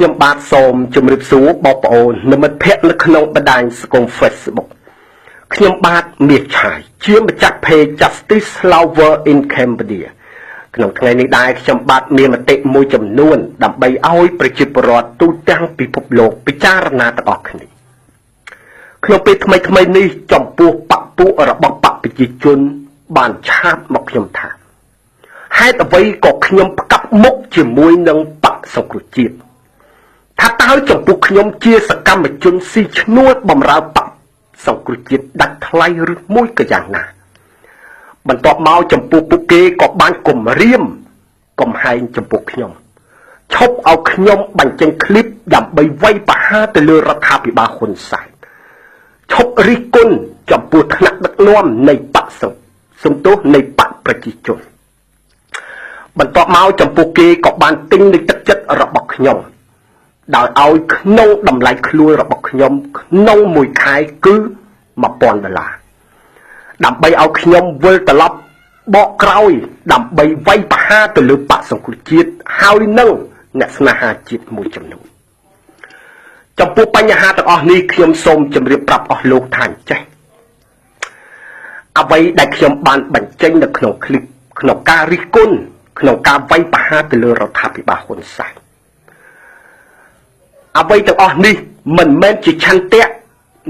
ខ្ញុំបាទសូមជម្រាបសួរបងប្អូននិងមិត្តភ័ក្តិនៅក្នុងបណ្ដាញសង្គម Facebook ខ្ញុំបាទមាសឆាយជាម្ចាស់ Page Justice Lover in Cambodia ក្នុងថ្ងៃនេះដែរខ្ញុំបាទមានមតិមួយចំនួនដើម្បីឲ្យប្រជាពលរដ្ឋទូទាំងពិភពលោកពិចារណាទាំងអស់គ្នាក្នុងពេលថ្មីថ្មីនេះចំពោះបពពួករបស់បកប្រជាជនបានឆាតមកខ្ញុំថាហេតុអ្វីក៏ខ្ញុំផ្កាប់មុខជាមួយនឹងបកសង្គ្រោះជាតិថាតើចំពោះខ្ញុំជាសកម្មជនស៊ីឈ្នួលបំរើបកសង្គ្រោះជាតិដាច់ថ្លៃឬមួយក៏យ៉ាងណាបន្ទាប់មកចំពោះពួកគេក៏បានគំរាមកំហែងចំពោះខ្ញុំឈប់ឲ្យខ្ញុំបញ្ចេញឃ្លីបដើម្បីវាយប្រហារទៅលើរដ្ឋាភិបាលហ៊ុនសែនឈប់រិះគន់ចំពោះថ្នាក់ដឹកនាំនៃបកសំទោសនៃបកប្រជាជនបន្ទាប់មកចំពោះគេក៏បានទិញនៃទឹកចិត្តរបស់ខ្ញុំដោយឲ្យក្នុងតម្លៃខ្លួនរបស់ខ្ញុំក្នុងមួយខែគឺ1000ដុល្លារដើម្បីឲ្យខ្ញុំវិលត្រឡប់បកក្រោយដើម្បីវាយប្រហារទៅលើបកសង្គ្រោះជាតិហើយនឹងអ្នកស្នេហាជាតិមួយចំនួនចំពោះបញ្ហាទាំងអស់នេះខ្ញុំសូមជម្រាបប្រាប់អស់លោកថាអញ្ចេះអ្វីដែលខ្ញុំបានបញ្ចេញនៅក្នុងคลิปក្នុងការរិះគន់ក្នុងការវាយប្រហារទៅលើរដ្ឋាភិបាលហ៊ុនសែនអ្វីទាំងអស់នេះមិនមែនជាឆន្ទៈ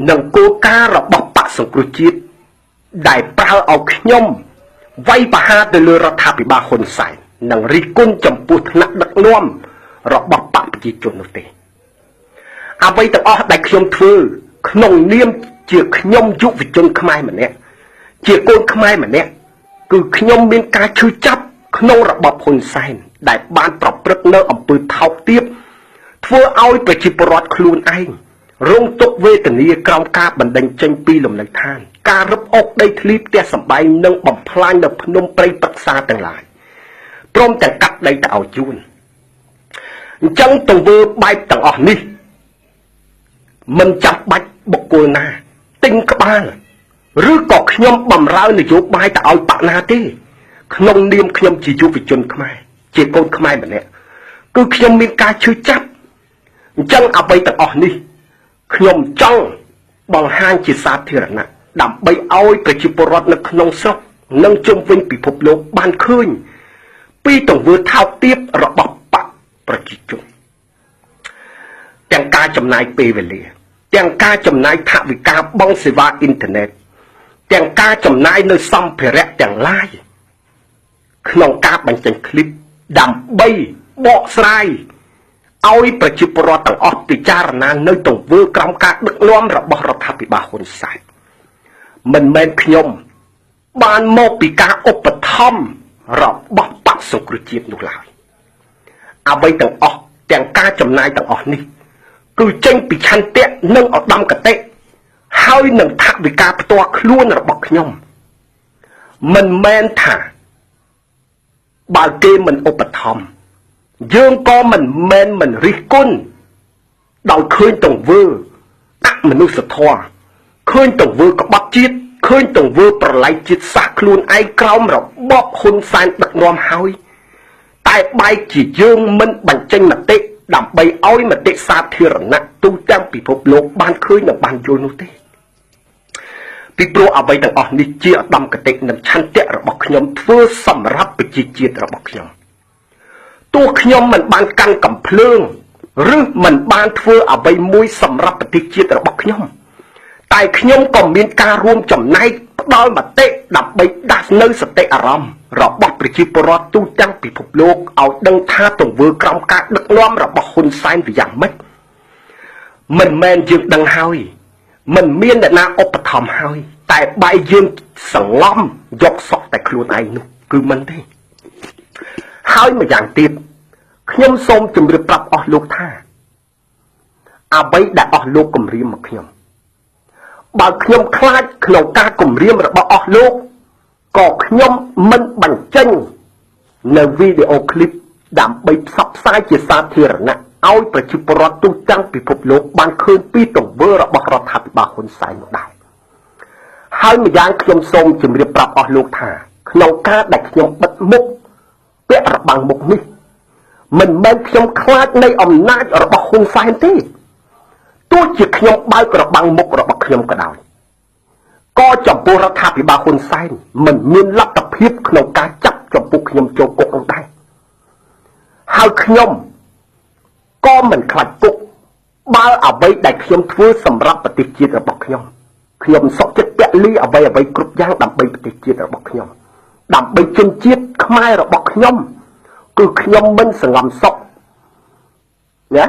និងគោលការណ៍របស់បកសង្គ្រោះជាតិដែលប្រើឲ្យខ្ញុំវាយប្រហារទៅលើរដ្ឋាភិបាលហ៊ុនសែននិងរិះគន់ចំពោះថ្នាក់ដឹកនាំរបស់បកប្រជាជននោះទេអ្វីទាំងអស់ដែលខ្ញុំធ្វើក្នុងនាមជាខ្ញុំយុវជនខ្មែរម្នាក់ជាកូនខ្មែរម្នាក់គឺខ្ញុំមានការឈឺចាប់ក្នុងរបបហ៊ុនសែនដែលបានប្រព្រឹត្តនៅអំពើថោកទាបធ្វើឲ្យប្រជាពលរដ្ឋខ្លួនឯងរងទុក្ខវេទនាក្រោមការបណ្តេញចេញពីលំនៅឋានការរឹបអូសដីធ្លីផ្ទះសម្បែងនិងបំផ្លាញនៅភ្នំព្រៃព្រឹក្សាទាំងឡាយព្រមទាំងកាត់ដីទៅឲ្យយួនអញ្ចឹងទង្វើបែបទាំងអស់នេះមិនចាំបាច់បុគ្គលណាទិញក្បាលឬក៏ខ្ញុំបំរើនយោបាយទៅឲ្យបកណាទេក្នុងនាមខ្ញុំជាយុវជនខ្មែរជាកូនខ្មែរម្នាក់គឺខ្ញុំមានការឈឺចាប់អញ្ចឹងអ្វីទាំងអស់នេះខ្ញុំចង់បង្ហាញជាសាធារណៈដើម្បីឲ្យប្រជាពលរដ្ឋនៅក្នុងស្រុកនិងជុំវិញពិភពលោកបានឃើញពីទង្វើថោកទាបរបស់បកប្រជាជនទាំងការចំណាយពេលវេលាទាំងការចំណាយថវិកាបង់សេវាអ៊ីនធឺណិតទាំងការចំណាយនៅសម្ភារៈទាំងឡាយក្នុងការបញ្ចេញឃ្លីបដើម្បីបកស្រាយឲ្យប្រជាពលរដ្ឋទាំងអស់ពិចារណានៅទង្វើក្រោមការដឹកនាំរបស់រដ្ឋាភិបាលហ៊ុនសែនមិនមែនខ្ញុំបានមកពីការឧបត្ថម្ភរបស់បកសង្គ្រោះជាតិនោះឡើយអ្វីទាំងអស់ទាំងការចំណាយទាំងអស់នេះគឺចេញពីឆន្ទៈនិងឧត្តមគតិហើយនឹងថវិកាផ្ទាល់ខ្លួនរបស់ខ្ញុំមិនមែនថាបើគេមិនឧបត្ថម្ភយើងក៏មិនមែនមិនរិះគន់ដោយឃើញទង្វើអមនុស្សធម៌ឃើញទង្វើក្បត់ជាតិឃើញទង្វើប្រល័យជាតិសាសន៍ខ្លួនឯងក្រោមរបបហ៊ុនសែនដឹកនាំហើយតែបែកជាយើងមិនបញ្ចេញមតិដើម្បីឲ្យមតិសាធារណៈទូទាំងពិភពលោកបានឃើញនិងបានយល់នោះទេពីព្រោះអ្វីទាំងអស់នេះជាឧត្តមគតិនិងឆន្ទៈរបស់ខ្ញុំធ្វើសម្រាប់ប្រជាជាតិរបស់ខ្ញុំទោះខ្ញុំមិនបានកាន់កំភ្លើងឬមិនបានធ្វើអ្វីមួយសម្រាប់ប្រទេសជាតិរបស់ខ្ញុំតែខ្ញុំក៏មានការរួមចំណែកផ្ដល់មតិដើម្បីដាស់នៅសតិអារម្មណ៍របស់ប្រជាពលរដ្ឋទូទាំងពិភពលោកឲ្យដឹងថាទង្វើក្រោមការដឹកនាំរបស់ហ៊ុនសែនវាយ៉ាងម៉េចមិនមែនយើងដឹងហើយមិនមានអ្នកណាឧបត្ថម្ភហើយតែបែរយើងសង្ងំយកសក់តែខ្លួនឯងនោះគឺមិនទេហើយម្យ៉ាងទៀតខ្ញុំសូមជម្រាបប្រាប់អស់លោកថាអ្វីដែលអស់លោកគំរាមមកខ្ញុំបើខ្ញុំខ្លាចក្នុងការគំរាមរបស់អស់លោកក៏ខ្ញុំមិនបញ្ចេញនៅវីដេអូឃ្លីបដើម្បីផ្សព្វផ្សាយជាសាធារណៈឲ្យប្រជាពលរដ្ឋទូទាំងពិភពលោកបានឃើញពីទង្វើរបស់រដ្ឋាភិបាលហ៊ុនសែននោះដែរហើយម្យ៉ាងខ្ញុំសូមជម្រាបប្រាប់អស់លោកថាក្នុងការដែលខ្ញុំបិទមុខពាក់របាំងមុខនេះ មិនមែនខ្ញុំខ្លាចនៃអំណាចរបស់ហ៊ុនសែនទេទោះជាខ្ញុំបើករបាំងមុខរបស់ខ្ញុំក៏ដោយក៏ចំពោះរដ្ឋាភិបាលហ៊ុនសែនមិនមានលទ្ធភាពក្នុងការចាប់ចំពោះខ្ញុំចូលគុកនោះដែរហើយខ្ញុំក៏មិនខ្លាចគុកបើអ្វីដែលខ្ញុំធ្វើសម្រាប់ប្រទេសជាតិរបស់ខ្ញុំខ្ញុំសុខចិត្តពលីអ្វីអ្វីគ្រប់យ៉ាងដើម្បីប្រទេសជាតិរបស់ខ្ញុំដើម្បីជនជាតិខ្មែររបស់ខ្ញុំគឺខ្ញុំមិនសង្ងំសុខណា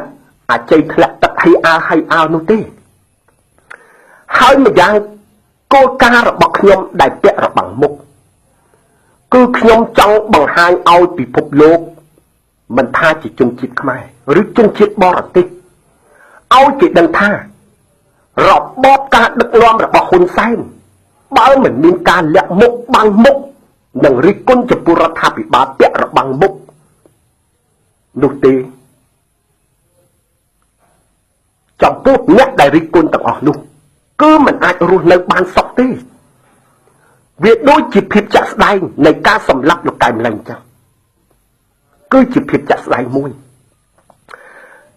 អាច័យធ្លាក់ទឹកហីអាលហីអាលនោះទេហើយម្យ៉ាងគោលការណ៍របស់ខ្ញុំដែលពាក់របាំងមុខគឺខ្ញុំចង់បង្ហាញឲ្យពិភពលោកមិនថាជាជនជាតិខ្មែរឬជនជាតិបរទេសឲ្យគេដឹងថារបបការដឹកនាំរបស់ហ៊ុនសែនបើមិនមានការលាក់មុខបាំងមុខនិងរិះគន់ចំពោះរដ្ឋាភិបាលពាក់របាំងមុខនោះទេចំពោះអ្នកដែលរិះគន់ទាំងអស់នោះគឺមិនអាចរស់នៅបានសុខទេវាដូចជាភាពចាក់ស្ដែងនៃការសម្លាប់លោកកែមលីចឹងគឺជាភាពចាក់ស្ដែងមួយ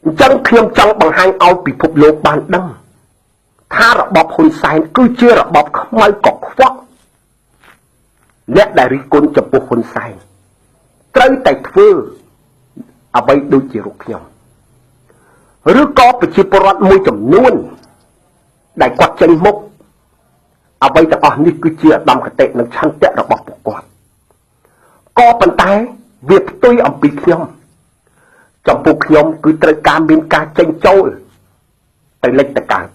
អញ្ចឹងខ្ញុំចង់បង្ហាញឲ្យពិភពលោកបានដឹងថារបបហ៊ុនសែនគឺជារបបខ្មៅកខ្វក់អ្នកដែលរិះគន់ចំពោះហ៊ុនសែនត្រូវតែធ្វើអ្វីដូចជារូបខ្ញុំឬក៏ប្រជាពលរដ្ឋមួយចំនួនដែលគាត់ចេញមុខអ្វីទាំងអស់នេះគឺជាឧត្តមគតិនិងឆន្ទៈរបស់ពួកគាត់ក៏ប៉ុន្តែវាផ្ទុយអំពីខ្ញុំចំពោះខ្ញុំគឺត្រូវការមានការចេញចូលទៅលិចទៅកើត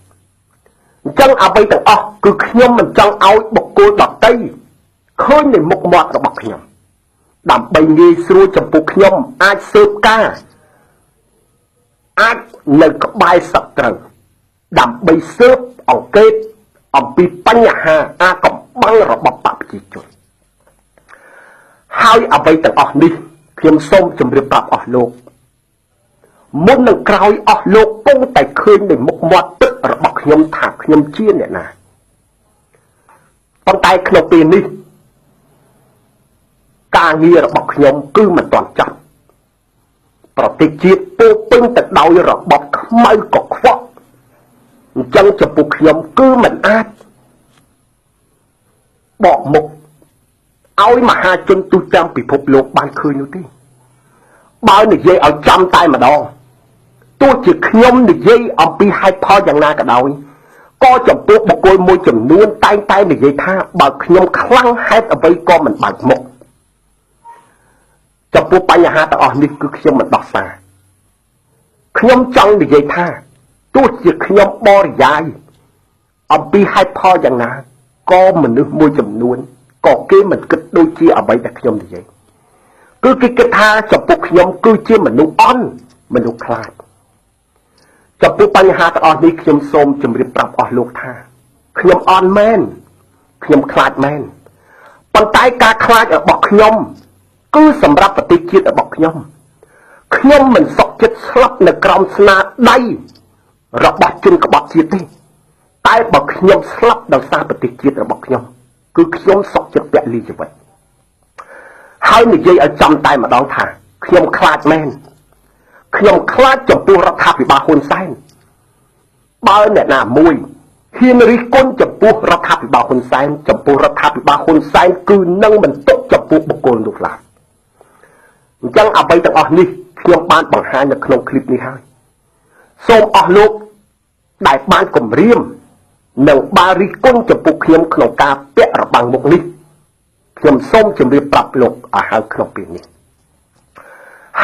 អញ្ចឹងអ្វីទាំងអស់គឺខ្ញុំមិនចង់ឲ្យបុគ្គលដទៃឃើញในមុខមាត់របស់ខ្ញុំដើម្បីងាយស្រួលចំពោះខ្ញុំអាចស៊ើបការអាចនៅក្បែរសត្រូវដើម្បីស៊ើបអង្កេតអំពីបញ្ហាអាកំបាំងរបស់បក្សប្រជាជនហើយអ្វីទាំងអស់នេះខ្ញុំសូមជម្រាបប្រាប់អស់លោកមុននឹងក្រោយអស់លោកគង់តែឃើញในមុខមាត់ពិតរបស់ខ្ញុំថាខ្ញុំជាអ្នកណាប៉ុន្តែក្នុងពេលនេះការងាររបស់ខ្ញុំគឺមិនទាន់ចប់ប្រទេសជាតិពោពេញទៅដោយរបបខ្មៅកខ្វក់អញ្ចឹងចំពោះខ្ញុំគឺមិនអាចបកមុខឲ្យមហាជនទូទាំងពិភពលោកបានឃើញនោះទេបើនិយាយឲ្យចំតែម្ដងទោះជាខ្ញុំនិយាយអំពីហេតុផលយ៉ាងណាក៏ដោយក៏ចំពោះបុគ្គលមួយចំនួនតែងតែនិយាយថាបើខ្ញុំខ្លាំងហេតុអ្វីក៏មិនបើកមុខចំពោះបញ្ហាទាំងអស់នេះគឺខ្ញុំមិនដោះសារខ្ញុំចង់និយាយថាទោះជាខ្ញុំបរិយាយអំពីហេតុផលយ៉ាងណាក៏មនុស្សមួយចំនួនក៏គេមិនគិតដូចជាអ្វីដែលខ្ញុំនិយាយគឺគេគិតថាចំពោះខ្ញុំគឺជាមនុស្សអន់មនុស្សខ្លាចចំពោះបញ្ហាទាំងអស់នេះខ្ញុំសូមជម្រាបប្រាប់អស់លោកថាខ្ញុំអន់មែនខ្ញុំខ្លាចមែនប៉ុន្តែការខ្លាចរបស់ខ្ញុំគឺសម្រាប់ប្រទេសជាតិរបស់ខ្ញុំខ្ញុំមិនសុខចិត្តស្លាប់នៅក្រោមស្នាដៃរបស់ជនក្បត់ជាតិទេតែបើខ្ញុំស្លាប់ដោយសារប្រទេសជាតិរបស់ខ្ញុំគឺខ្ញុំសុខចិត្តពលីជីវិតហើយនិយាយឲ្យចំតែម្ដងថាខ្ញុំខ្លាចមែនខ្ញុំខ្លាចចំពោះរដ្ឋាភិបាលហ៊ុនសែនបើអ្នកណាមួយហ៊ានរិះគន់ចំពោះរដ្ឋាភិបាលហ៊ុនសែនចំពោះរដ្ឋាភិបាលហ៊ុនសែនគឺនឹងមិនទុកចំពោះបុគ្គលនោះឡើយអញ្ចឹងអ្វីទាំងអស់នេះខ្ញុំបានបង្ហាញនៅក្នុងคลิปនេះហើយសូមអស់លោកដែលបានគម្រាមនិងបានរិះគន់ចំពោះខ្ញុំក្នុងការពាក់របាំងមុខនេះខ្ញុំសូមជម្រាបប្រាប់លោកឲ្យហើយក្នុងពេលនេះ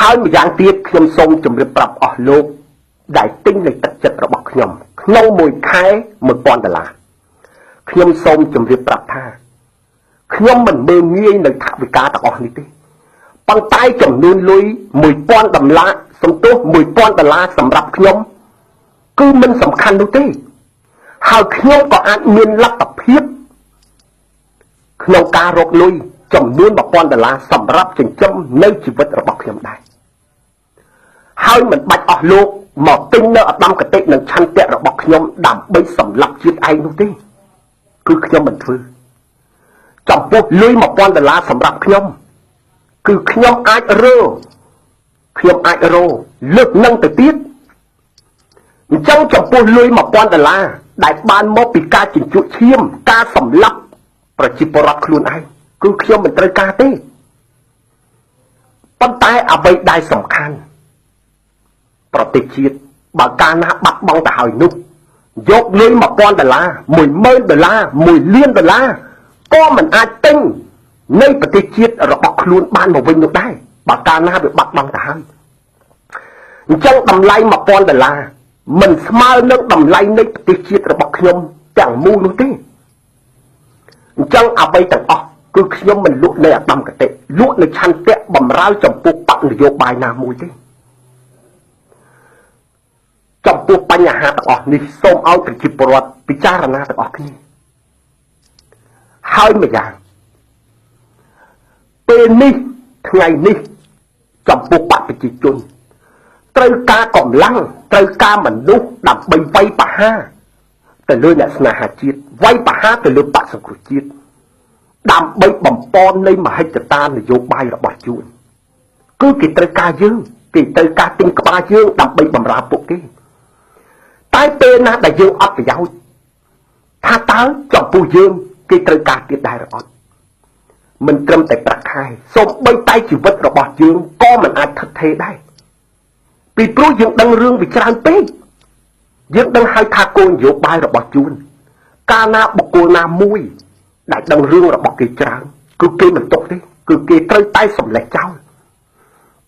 ហើយម្យ៉ាងទៀតខ្ញុំសូមជម្រាបប្រាប់អស់លោកដែលទិញលេខទឹកចិត្តរបស់ខ្ញុំក្នុងមួយខែ1000ដុល្លារខ្ញុំសូមជម្រាបប្រាប់ថាខ្ញុំមិនមើលងាយនៅថវិកាទាំងអស់នេះទេប៉ុន្តែចំនួនលុយ1000ដុល្លារសំទោស1000ដុល្លារសម្រាប់ខ្ញុំគឺមិនសំខាន់នោះទេហើយខ្ញុំក៏អាចមានលទ្ធភាពក្នុងការរកលុយចំនួន1000ដុល្លារសម្រាប់ចិញ្ចឹមនៅជីវិតរបស់ខ្ញុំដែរហើយមិនបាច់អស់លោកមកទិញនៅឧត្តមគតិនិងឆន្ទៈរបស់ខ្ញុំដើម្បីសម្លាប់ជាតិឯងនោះទេគឺខ្ញុំមិនធ្វើចំពោះលុយ1000ដុល្លារសម្រាប់ខ្ញុំគឺខ្ញុំអាចរើ ខ្ញុំអាចរកលើកនឹងទៅទៀតអញ្ចឹងចំពោះលុយ1000ដុល្លារដែលបានមកពីការជញ្ជក់ឈាមការសម្លាប់ប្រជាពលរដ្ឋខ្លួនឯងគឺខ្ញុំមិនត្រូវការទេប៉ុន្តែអ្វីដែលសំខាន់ប្រទេសជាតិបើកាលណាបាត់បង់ទៅហើយនោះយកលុយ1000ដុល្លារ10000ដុល្លារ1លានដុល្លារក៏មិនអាចទិញនៃប្រទេសជាតិរបស់ខ្លួនបានមកវិញនោះដែរបើកាលណាវាបាត់បង់ទៅហើយអញ្ចឹងតម្លៃ1000ដុល្លារមិនស្មើនឹងតម្លៃនៃប្រទេសជាតិរបស់ខ្ញុំទាំងមូលនោះទេអញ្ចឹងអ្វីទាំងអស់គឺខ្ញុំមិនលក់នៅឧត្តមគតិលក់នៅឆន្ទៈបំរើចំពោះបក្សនយោបាយណាមួយទេចំពោះបញ្ហាទាំងអស់នេះសូមឲ្យប្រជាពលរដ្ឋពិចារណាទាំងអស់គ្នាហើយម្យ៉ាងពេលនេះថ្ងៃនេះចំពោះបក្សប្រជាជនត្រូវការកម្លាំងត្រូវការមនុស្សដើម្បីវាយប្រហារទៅលើអ្នកស្នេហាជាតិវាយប្រហារទៅលើបក្សសង្គ្រោះជាតិដើម្បីបំពន់នៃមហិច្ឆតានយោបាយរបស់ជួនគឺគេត្រូវការយើងគេត្រូវការទិញក្បាលយើងដើម្បីបម្រើពួកគេតែពេលណាដែលយើងអត់ប្រយោជន៍ថាតើចំពោះយើងគេត្រូវការទៀតដែរឬអត់មិនត្រឹមតែប្រាក់ខែសូម្បីតែជីវិតរបស់យើងក៏មិនអាចថិតថេរដែរពីព្រោះយើងដឹងរឿងវាច្រើនពេកយើងដឹងហើយថាគោលនយោបាយរបស់ជួនកាលណាបុគ្គលណាមួយដែលដឹងរឿងរបស់គេច្រើនគឺគេមិនຕົកទេគឺគេត្រូវតែសម្លេះចោល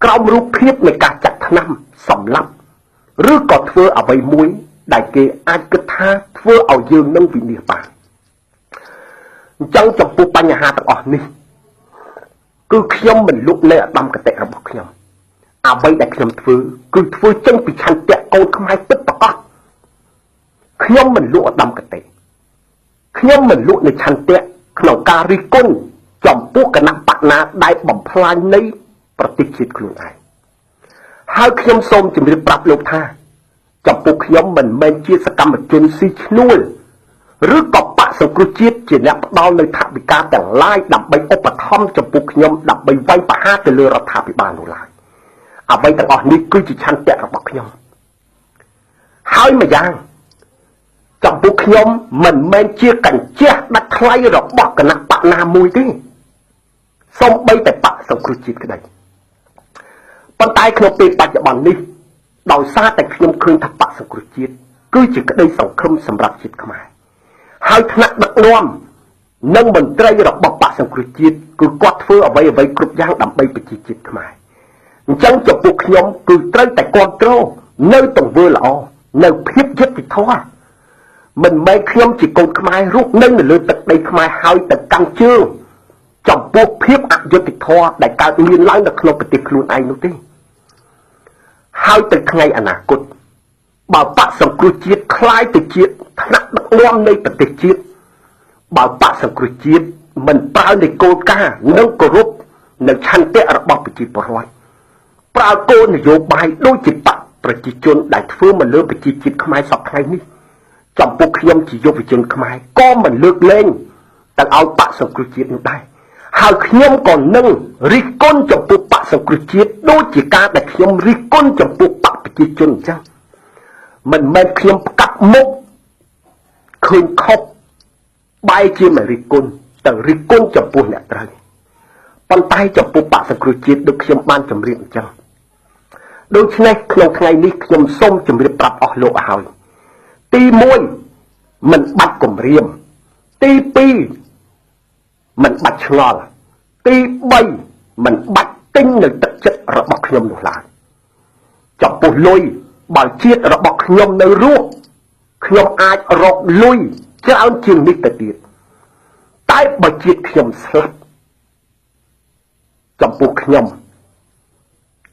ក្រោមរូបភាពនៃការចាត់ថ្នាំសម្លាប់ឬក៏ធ្វើអ្វីមួយដែលគេអាចគិតថាធ្វើឲ្យយើងនឹងវិនាសបានអញ្ចឹងចំពោះបញ្ហាទាំងអស់នេះគឺខ្ញុំមិនលក់នៅឧត្តមគតិរបស់ខ្ញុំអ្វីដែលខ្ញុំធ្វើគឺធ្វើចេញពីឆន្ទៈកូនខ្មែរពិតប្រាកដខ្ញុំមិនលក់ឧត្តមគតិខ្ញុំមិនលក់នៅឆន្ទៈក្នុងការរិះគន់ចំពោះគណៈបកណាដែលបំផ្លាញនៃប្រទេសជាតិខ្លួនឯងហើយខ្ញុំសូមជម្រាបប្រាប់លោកថាចំពោះខ្ញុំមិនមែនជាសកម្មជនស៊ីឈ្នួលឬក៏បក្សសង្គ្រោះជាតិជាអ្នកផ្ដល់នៅថវិកាទាំងឡាយដើម្បីឧបត្ថម្ភចំពោះខ្ញុំដើម្បីវាយប្រហារទៅលើរដ្ឋាភិបាលនោះឡើយអ្វីទាំងអស់នេះគឺជាឆន្ទៈរបស់ខ្ញុំហើយម្យ៉ាងចំពោះខ្ញុំមិនមែនជាកញ្ជះដាច់ថ្លៃរបស់គណៈបកណាមួយទេសូម្បីតែបក្សសង្គ្រោះជាតិក្តីប៉ុន្តែក្នុងពេលបច្ចុប្បន្ននេះដោយសារតែខ្ញុំឃើញថាបក្សសង្គ្រោះជាតិគឺជាក្តីសង្ឃឹមសម្រាប់ជាតិខ្មែរហើយថ្នាក់ដឹកនាំនិងមន្ត្រីរបស់បក្សសង្គ្រោះជាតិគឺគាត់ធ្វើអ្វីអ្វីគ្រប់យ៉ាងដើម្បីប្រជាជាតិខ្មែរអញ្ចឹងចំពោះខ្ញុំគឺត្រូវតែគ្រប់គ្រងនៅទង្វើល្អនៅភាពយុត្តិធម៌មិនមែនខ្ញុំជាកូនខ្មែររស់នៅលើទឹកដីខ្មែរហើយទៅកាន់ជើងចំពោះភាពអយុត្តិធម៌ដែលកើតមានឡើងនៅក្នុងប្រទេសខ្លួនឯងនោះទេហើយទៅថ្ងៃអនាគតបើបក្សសង្គ្រោះជាតិក្លាយទៅជាថ្នាក់ដឹកនាំនៃប្រទេសជាតិបើបក្សសង្គ្រោះជាតិមិនប្រើនៃគោលការណ៍និងគោរពនៅឆន្ទៈរបស់ប្រជាពលរដ្ឋប្រើគោលនយោបាយដូចជាបក្សប្រជាជនដែលធ្វើមកលើប្រជាជាតិខ្មែរសប្តាហ៍នេះចំពោះខ្ញុំជាយុវជនខ្មែរក៏មិនលើកលែងទៅឲ្យបក្សសង្គ្រោះជាតិនោះដែរហើយខ្ញុំក៏នឹងរិះគន់ចំពោះបក្សសង្គ្រោះជាតិដូចជាការដែលខ្ញុំរិះគន់ចំពោះបក្សប្រជាជនអញ្ចឹងមិនមែនខ្ញុំផ្កាប់មុខឃើញខុសបែរជាមិនរិះគន់ទៅរិះគន់ចំពោះអ្នកត្រូវប៉ុន្តែចំពោះបក្សសង្គ្រោះជាតិដូចខ្ញុំបានជម្រាបអញ្ចឹងដូច្នេះក្នុងថ្ងៃនេះខ្ញុំសូមជម្រាបប្រាប់អស់លោកឲ្យហើយទី1មិនបាច់គំរាមទី2មិនបាច់ឆ្ងល់ទី3មិនបាច់ទិញនៅទឹកចិត្តរបស់ខ្ញុំនោះឡើយចំពោះលុយបើជាតិរបស់ខ្ញុំនៅរស់ខ្ញុំអាចរកលុយច្រើនជាងនេះទៅទៀតតែបើជាតិខ្ញុំស្លាប់ចំពោះខ្ញុំ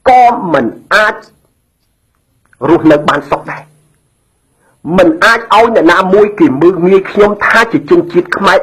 ក៏មិនអាចរស់នៅបានសុខដែរមិនអាចឲ្យអ្នកណាមួយគេមើលងាយខ្ញុំថាជាជនជាតិខ្មែរ